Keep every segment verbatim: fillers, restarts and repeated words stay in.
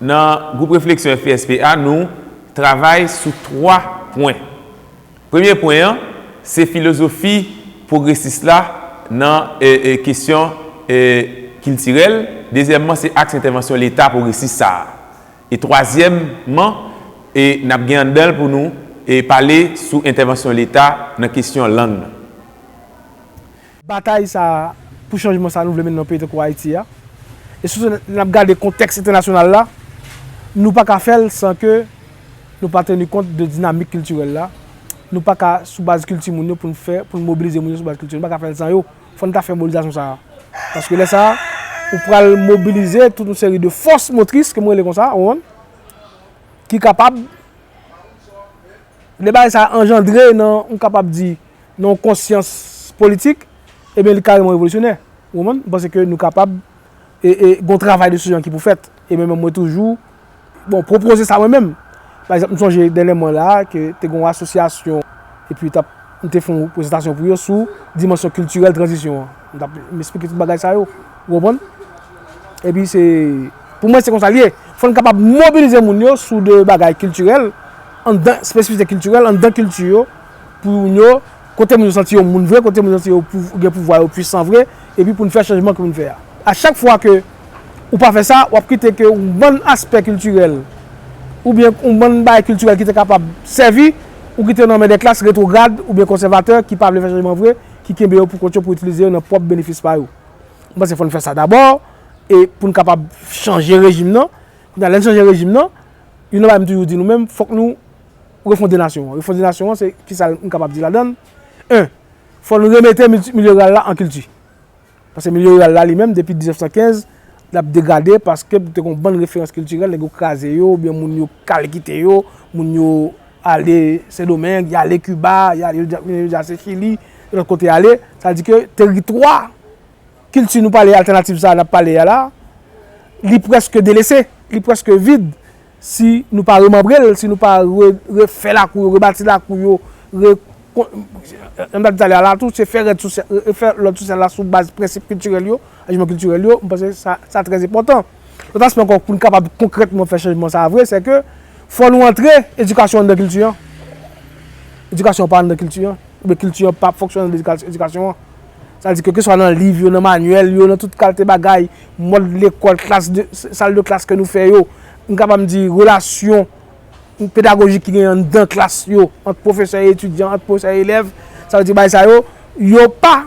Nan gwoup refleksyon F P S P a, nou travay sou twa pwen. Premye pwen an, se filozofi pwogresis la nan e, e, kesyon e, kiltirèl. Dezyèmman, se aks entèvansyon Leta pwogresis sa a. E twazyèmman, e n ap gen anndan l pou nou e, pale sou entèvansyon Leta nan kesyon lang nan. Batay sa a pou chanjman sa a nou vle mennen nan peyi tankou Ayiti a. E sitou lè n ap gade kontèks entènasyonal la, nou pa ka fè l san ke nou pa teni kont de dinamik kiltirèl la. Nou pa ka sou baz kilti moun yo pou n fè, pou n mobilize moun yo sou baz kilti yo. Nou pa ka fè l san yo. Fò n ta fè mobilizasyon sa a. Paske lè sa a, ou pral mobilize tout yon seri de fòs motris, ke mwen rele konsa, ou konprann? Ki kapab Lè bagay sa a anjandre nan, m kapab di, nan yon konsyans politik, ebyen li kareman revolisyonè. Ou konprann? M panse ke nou kapab e, e, gen yon travay de se jan ki pou fèt. E menm mwen toujou, bon, pwopoze sa mwen menm. Pa egzanp, m sonje dènyèman la a, ke te gen yon asosyasyon, epi t ap, m te fè yon prezantasyon pou yo sou dimansyon kiltirèl tranzisyon an. M t ap, m esplike tout bagay sa yo. Ou konprann? Epi se, pou mwen se konsa l ye. Fò n kapab mobilize moun yo sou de bagay kiltirèl, anndan, espesifite kiltirèl, anndan kilti yo, pou moun yo, kote moun yo santi yo moun vre, kote moun yo santi yo pou, gen pouvwa, yo pwisan vre, epi pou n fè chanjman ke pou n fè a. A chak fwa ke ou pa fè sa, w ap kite ke yon bann aspè kiltirèl, oubyen yon bann bagay kiltirèl ki te kapab sèvi, ou kite yo nan men de klas retwograd oubyen konsèvatè ki pa vle fè chanjman vre, ki kenbe yo pou kont yo pou itilize yo nan pwòp benefis pa yo. M panse fò n fè sa dabò, e pou n kapab chanje rejim nan. Kounye a, lè n chanje rejim nan, youn nan bagay m toujou di nou menm, fòk nou refonde nasyon an. Refonde nasyon an, se kisa m kapab di ladan l? En, fò nou remete milti- milye riral la an kilti. Paske milye riral la, li menm, depi diznèf san kenz, l ap degrade paske te gen yon bann referans kiltirèl, nèg yo kraze yo, oubyen moun yo kale kite yo, moun yo ale Sendomeng, y ale Kiba, y ale, yo di a se Chili, lòt kote y ale. Sa vle di ke teritwa kilti nou pale altènativ sa a n ap pale a la, li prèske delese, li prèske vid. Si nou pa remanbre l, si nou pa re, refè lakou yo, rebati lakou yo, re, kon, jan m t ap di talè a la tou, se fè rèd sosyal, refè lòd sosyal la sou baz prensip kiltirèl yo, ajisman kiltirèl yo, m panse sa, sa trè enpòtan. Lòt aspè ankò, pou n kapab konkrètman fè chanjman sa a vre, se ke fò nou antre edikasyon anndan kilti an. Edikasyon an pa anndan kilti an. Oubyen kilti an pa fonksyone anndan edika- edikasyon an. Sa vle di ke keswa nan liv yo, nan manyèl yo, nan tout kalite bagay, mòd lekòl, klas de, sal de klas ke nou fè yo, m kapab di relasyon pedagojik ki genyen anndan klas yo, ant pwofesè e etidyan, ant pwofesè e elèv, sa vle di bagay sa yo, yo pa,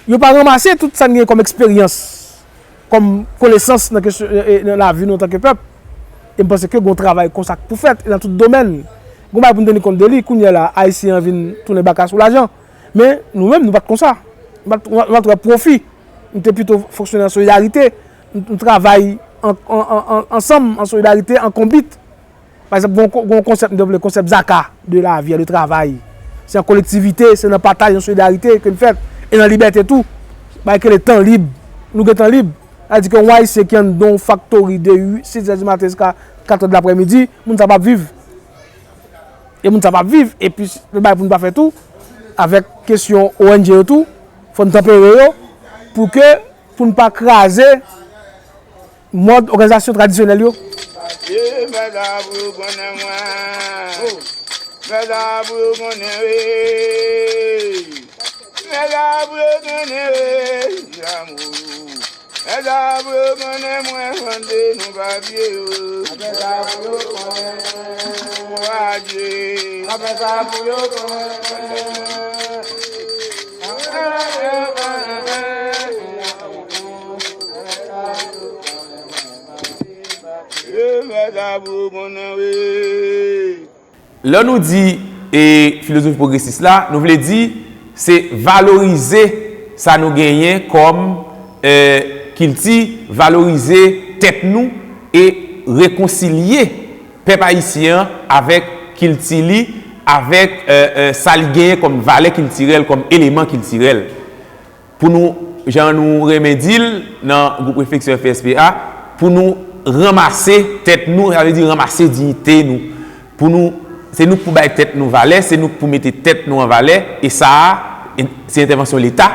yo pa ranmase tout sa n genyen kòm eksperyans, kòm konesans nan kesyon, e, e, nan lavi nou antanke pèp. E m panse ke gen yon travay konsa k pou fèt, e nan tout domèn. Gen yon bagay pou n teni kont de li, kounye a la, Ayisyen an vin tounen baka sou lajan. Men, nou menm, nou pa t konsa. Nou pa t, nou pa t wè pwofi. Nou te pito fonksyone an solidarite. Nou, nou travay an, an, an, an, ansanm, an solidarite, an konbit. Pa egzanp, gen yon ko- gen yon konsèp, m te rele konsèp zaka, de lavi, de travay. Se an kolektivite, se nan pataj, nan solidarite ke l fèt. E nan libète tou. Bagay ki rele tan lib. Nou gen tan lib. Sa vle di ke yon Ayisyen ki anndan yon faktori de uit, sis zè di maten jiska kat zè de laprèmidi, moun sa p ap viv. E moun sa p ap viv. Epi, lòt bagay pou n pa fè tou, avèk kesyon O N G yo tou, fò n tanpere yo, pou ke, pou n pa kraze mòd òganizasyon tradisyonèl yo. Fè sa pou yo konnen mwen. Fè sa pou yo konnen, wi. Fè sa pou yo konnen, wi. Lanmou. Fè sa pou yo konnen mwen, mande nou papye yo. Fè sa pou yo konnen. Fè sa pou yo konnen. Lè nou di e filozofi pwogresis la, nou vle di se valorize sa nou genyen kòm e kilti, valorize tèt nou e rekonsilye pèp ayisyen an avèk kilti li, avèk e, e, sa li genyen kòm valè kiltirèl, kòm eleman kiltirèl. Pou nou, jan nou renmen di l nan gwoup refleksyon F P S P a, pou nou ranmase tèt nou, sa vle di ranmase diyite nou. Pou nou, se nou k pou bay tèt nou valè, se nou k pou mete tèt nou an valè, e sa a, se entèvansyon Leta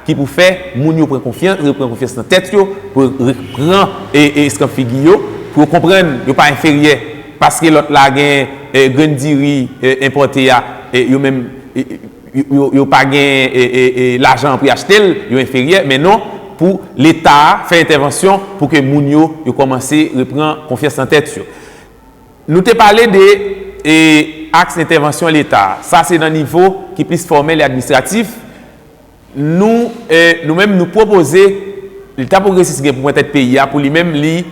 ki pou fè moun yo pran konfyans, repran konfyans nan tèt yo, pou repran e, e eskanp figi yo, Pou yo konprann yo pa enferyè, paske lòt la gen eh, grenn diri eh, enpòte a, eh, yo menm eh, yo, yo, yo pa gen eh, eh, eh, lajan pou y achte l, yo enferyè, men non, pou Leta a fè entèvansyon pou ke moun yo, yo kòmanse reprann konfyans nan tèt yo. Nou te pale de eh, aks entèvansyon Leta a. Sa se nan nivo ki plis fòmèl e administratif. Nou, eh, nou menm, nou pwopoze Leta pwogresis gen pou pran tèt peyi a, pou li menm, li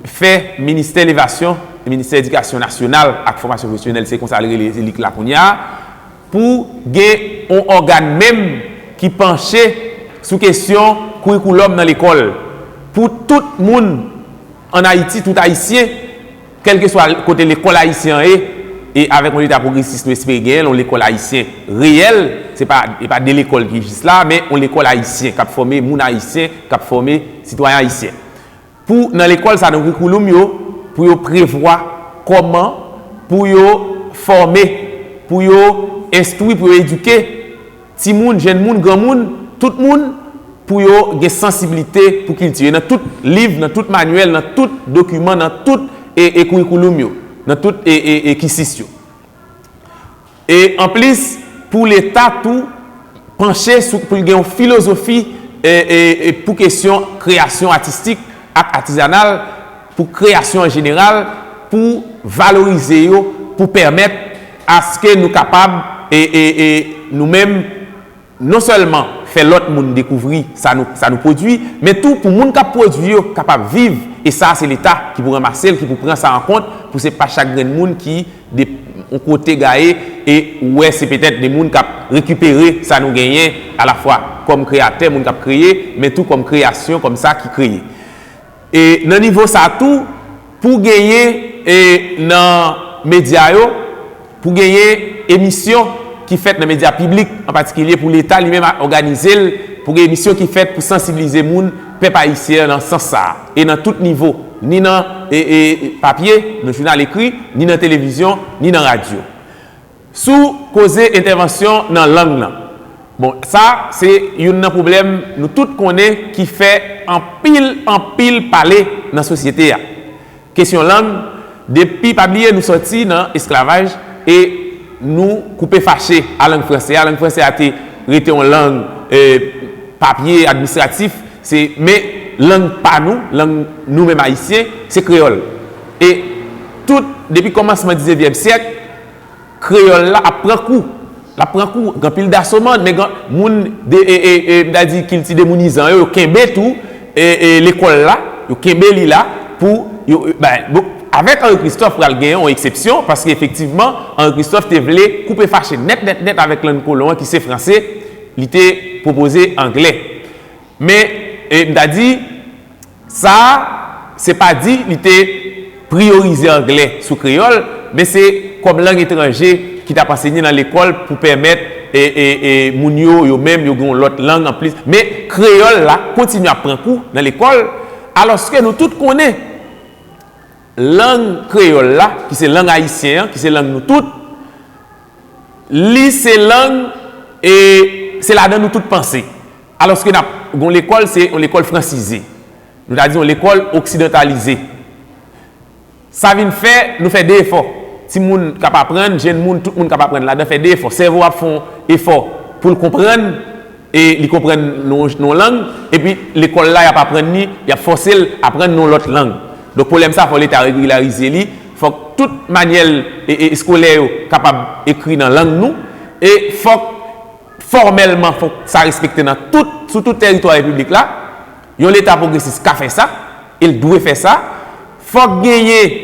fè Ministè Levasyon, Ministè Edikasyon Nasyonal ak Fòmasyon Pwofesyonèl, se konsa l rele lik la kounye a, pou gen yon ògàn menm ki panche sou kesyon kourikoulòm nan lekòl. Pou tout moun ann Ayiti, tout Ayisyen, kèlkeswa kote lekòl ayisyen an ye, e avèk yon Leta pwogresis nou espere genyen l, yon lekòl ayisyen reyèl, se pa, e pa de lekòl ki jis la, men yon lekòl ayisyen k ap fòme moun ayisyen, k ap fòme sitwayen ayisyen. Pou nan lekòl sa, nan kourikoulòm yo, pou yo prevwa kòman pou yo fòme, pou yo enstwi, pou yo edike timoun, jèn moun, granmoun, tout moun, pou yo gen sansiblite pou kilti yo. Nan tout liv, nan tout manyèl, nan tout dokiman, nan tout e, e kourikoulòm yo, nan tout e, e, e kisis yo. E anplis, pou Leta tou panche sou, pou l gen yon filozofi e, e, e pou kesyon kreyasyon atistik ak atizanal, pou kreyasyon an jeneral, pou valorize yo, pou pèmèt aske nou kapab e, e, e nou menm, non sèlman fè lòt moun dekouvri sa nou, sa nou pwodui, men tou pou moun k ap pwodui yo kapab viv, e sa se Leta ki pou ranmase l, ki pou pran sa an kont, pou se pa chak grenn moun ki de yon kote gaye, e ou wè se petèt de moun k ap rekipere sa nou genyen, alafwa kòm kreyatè, moun k ap kreye, men tou kòm kreyasyon, kòm sa ki kreye. E nan nivo sa tou, pou genyen e nan medya yo, pou genyen emisyon ki fèt nan medya piblik, an patikilye pou Leta li menm òganize l, pou gen emisyon ki fèt pou sansiblize moun, pèp ayisyen an nan sans sa a, e nan tout nivo, ni nan e, e, papye, nan jounal ekri, ni nan televizyon, ni nan radyo. Sou koze entèvansyon nan lang nan. Bon, sa se youn nan pwoblèm nou tout konnen ki fè anpil, anpil pale nan sosyete a. Kesyon lang, depi pa bliye nou sòti nan esklavaj e nou koupe fache a lang franse a. Lang franse a te rete yon lang e, papye, administratif, se, men lang pa nou, lang nou menm ayisyen, se kreyòl. E tout, depi kòmansman diznevyèm syèk, kreyòl la ap pran kou. L ap pran kou, gen anpil dasomann, men gen moun de, e, e, e, m ta di kilti demounizan yo, yo kenbe tou e, e, lekòl la, yo kenbe li la pou yo, ben, bon, avèk Henri Christophe pral gen yon eksepsyon, paske efektivman, Henri Christophe te vle koupe fache nèt, nèt, nèt avèk lang kolon an ki se franse, li te pwopoze anglè. Men, e, m ta di, sa a, se pa di li te priyorize anglè sou kreyòl, men se kòm lang etranje ki t ap ansenye nan lekòl pou pèmèt e, e, e, moun yo, yo menm, yo gen yon lòt lang anplis. Men kreyòl la kontinye ap pran kou nan lekòl, alòske nou tout konnen lang kreyòl la, ki se lang ayisyen an, ki se lang nou tout, li se lang, e se ladan nou tout panse. Alòske n ap, gon lekòl, se yon lekòl fransize. Nou ta di yon lekòl oksidantalize. Sa vin fè, nou fè de efò. Timoun k ap aprann, jèn moun, tout moun k ap aprann ladan fè de efò. Sèvo ap fè yon efò pou l konprann, e li konprann nan yon, nan yon lang, epi lekòl la, y ap aprann li, y ap fòse l aprann nan yon lòt lang. Donk, pwoblèm sa, fò Leta regilarize li, fòk tout manyèl e, e, eskolè yo kapab ekri nan lang nou, e fòk fòmèlman, fòk sa respekte nan tout, sou tout tèritwa repiblik la. Yon Leta pwogresis ka fè sa, e l dwe fè sa. Fòk genyen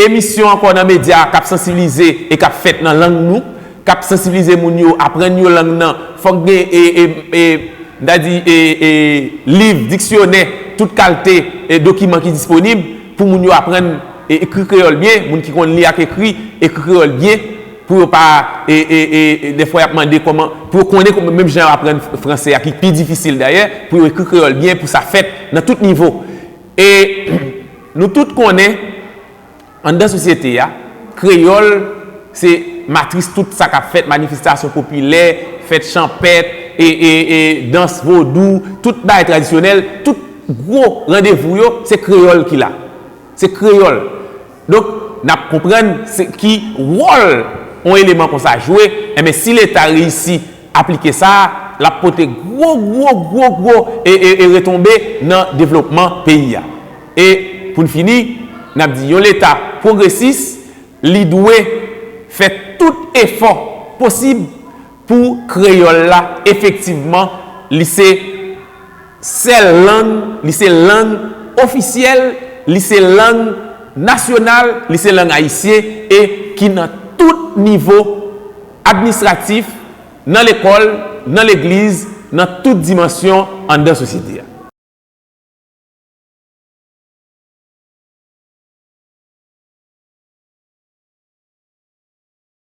emisyon ankò nan medya k ap sansibilize e k ap fèt nan lang nou, k ap sansibilize moun yo, aprann yo lang nan. Fòk gen, e, e, e, m ta di, e, e, liv, diksyonè, tout kalte e, dokiman ki disponib pou moun yo aprann e, ekri kreyòl byen, moun ki konn li ak ekri, ekri kreyòl byen, pou yo pa, e, e, e, e, dèfwa y ap mande kòman, pou yo konnen kòman, menm jan y ap aprann franse a, ki pi difisil dayè, pou yo ekri kreyòl byen, pou sa fèt nan tout nivo. E nou tout konnen, anndan sosyete a, kreyòl se matris tout sa k ap fèt, manifestasyon popilè, fèt chanpèt, e, e, e, dans vodou, tout bagay tradisyonèl, tout gwo randevou yo, se kreyòl ki la. Se kreyòl. Donk, n ap konprann se ki wòl yon eleman konsa jwe, enben si Leta reyisi aplike sa, l ap pote gwo, gwo, gwo, gwo e, e, e retonbe nan devlopman peyi a. E pou n fini, n ap di yon Leta pwogresis, li dwe fè tout efò posib pou kreyòl la efektivman li se sèl lang, li se lang ofisyèl, li se lang nasyonal, li se lang ayisyen e ki nan tout nivo administratif, nan lekòl, nan legliz, nan tout dimansyon anndan sosyete a.